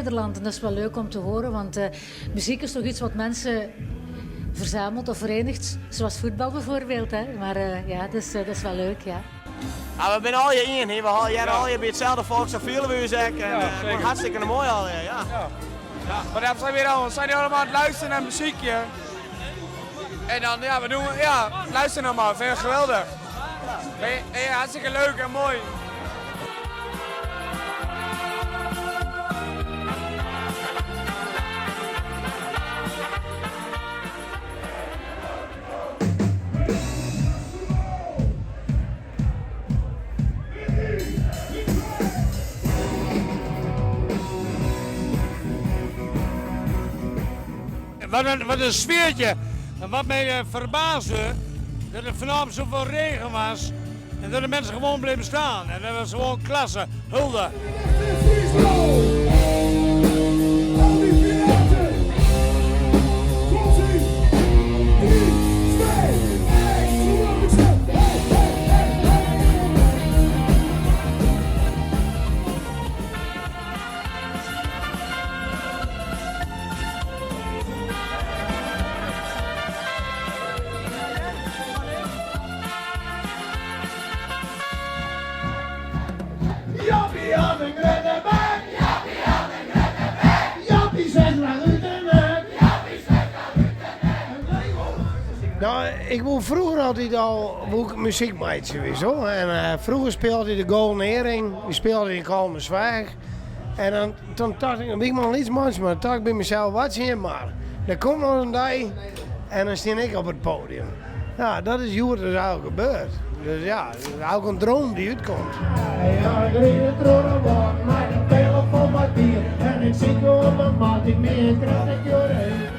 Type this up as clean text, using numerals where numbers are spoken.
Nederland. En dat is wel leuk om te horen, want eh, muziek is toch iets wat mensen verzamelt of verenigt, zoals voetbal bijvoorbeeld. Hè. Maar eh, ja, dus, dat is wel leuk, ja. Ja, we binne allegear ien. We hearre allegear by itselde folk, sa fiele we ús ek. En, ja, hartstikke moai allegear, ja. Ja. Ja, maar daar zijn we weer al, we zijn allemaal aan het luisteren naar muziekje. En dan, ja, we doen, ja, luister nou maar, vind ik geweldig. Ja, hartstikke leuk en mooi. Wat een, wat een sfeertje. En wat mij eh, verbaasde, dat het vanavond zoveel regen was en dat de mensen gewoon bleven staan. En dat was gewoon klasse. Hulde. Al die piraten! Komt-ie! 3, 2, 1, zo ik zeg. Hey, hey, hey, hey! Jappie had in grutte bek. Jappie had in grutte bek. Jappie zet uit de nek. Jappie zet uit de nek. Nou, ik woe froeger altyd al woe ik muzyk meitsje, wist wol. En eh, froeger spile ik de Golden Earring, dy spile yn Kollumerzweach. En dan, toen tocht ik, dan bin ik mar in lyts mantsje, mar dan tocht ik by mysels, wachtsje mar. Der komt noch in dei en dan stean ik op it poadium. Ja, dat is hjoed dus eigentlik gebeurd. Dus ja, it is eigentlik in dream dy't útkomt. Ja, ik ried troch de wâlden mei de peallen fol mei bier. En ik siet op in mat dy't mear krijt ik.